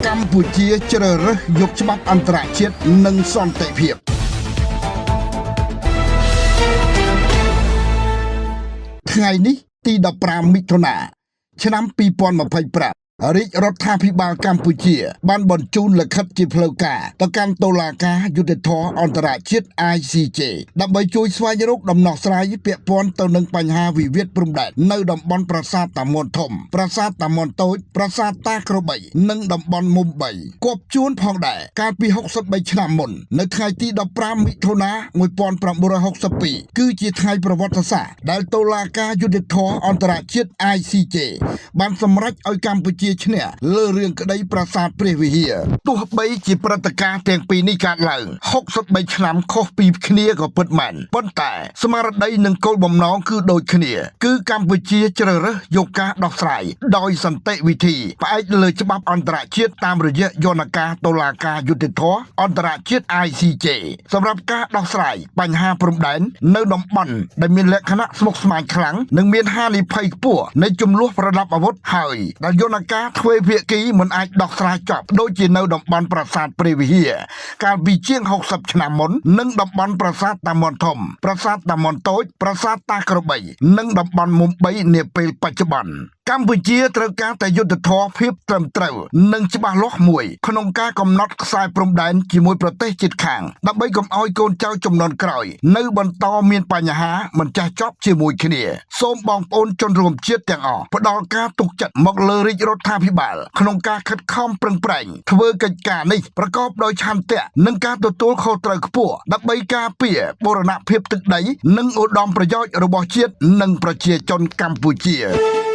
កម្ពុជាជ្រើសរើសយកច្បាប់អន្តរជាតិនិងសន្តិភាពថ្ងៃនេះទី15មិថុនាឆ្នាំ2025រាជរដ្ឋាភិបាលកម្ពុជា បានបញ្ជូនលិខិតជាផ្លូវការទៅកាន់តុលាការយុត្តិធម៌អន្តរជាតិ ICJ ដើម្បីជួយស្វែងរកដំណោះស្រាយពាក់ព័ន្ធទៅនឹងបញ្ហាវិវាទព្រំដែននៅតំបន់ប្រាសាទតាមាន់ធំ ប្រាសាទតាមាន់តូច ប្រាសាទតាក្របី និងតំបន់មុំ3គប់ជួនផងដែរកាលពី63ឆ្នាំមុននៅថ្ងៃទី15មិថុនា1962គឺជាថ្ងៃប្រវត្តិសាស្ត្រដែលតុលាការយុត្តិធម៌អន្តរជាតិ ICJ បានសម្រេចឲ្យកម្ពុជាឈ្នះលើរឿងក្តីប្រាសាទព្រះវិហារទោះបីជាព្រឹត្តិការណ៍ទាំងពីរនេះកើតឡើង63ឆ្នាំខុសពីគ្នាក៏ពិតមែនប៉ុន្តែស្មារតីនិងគោលបំណងគឺដូចគ្នា គឺកម្ពុជាជ្រើសរើសយកការដោះស្រាយដោយសន្តិវិធីផ្អែកលើច្បាប់អន្តរជាតិតាមរយៈយន្តការតុលាការយុត្តិធម៌អន្តរជាតិ ICJ សម្រាប់ការដោះស្រាយបញ្ហាព្រំដែននៅតំបន់ដែលមានលក្ខណៈស្មុគស្មាញខ្លាំងនិងមានហានិភ័យខ្ពស់នៃចំនួនប្រដាប់អាវុធហើយដែលយន្តការទ្វេភាគីមិនអាចដោះស្រាយចប់ដូចជានៅតំបន់ប្រាសាទព្រះវិហារកាលពីជាង60ឆ្នាំមុននិងតំបន់ប្រាសាទតាមាន់ធំប្រាសាទតាមាន់តូចប្រាសាទតាក្របីនិងតំបន់មុំ3នាពេលបច្ចុប្បន្នកម្ពុជាត្រូវការតែយុត្តិធម៌ភាពត្រឹមត្រូវនិងច្បាស់លាស់មួយក្នុងការកំណត់ខ្សែព្រំដែនជាមួយប្រទេសជិតខាងដើម្បីកុំឲ្យកូនចៅជំនាន់ក្រោយនៅបន្តមានបញ្ហាមិនចេះចប់ជាមួយគ្នាសូមបងប្អូនជនរួមជាតិទាំងអស់ផ្ដល់ការទុកចិត្តមកលើរាជរដ្ឋាភិបាលក្នុងការខិតខំប្រឹងប្រែងធ្វើកិច្ចការនេះប្រកបដោយឆន្ទៈនិងការទទួលខុសត្រូវខ្ពស់ដើម្បីការពារបូរណភាពទឹកដីនិងឧត្តមប្រយោជន៍របស់ជាតិនិងប្រជាជនកម្ពុជា។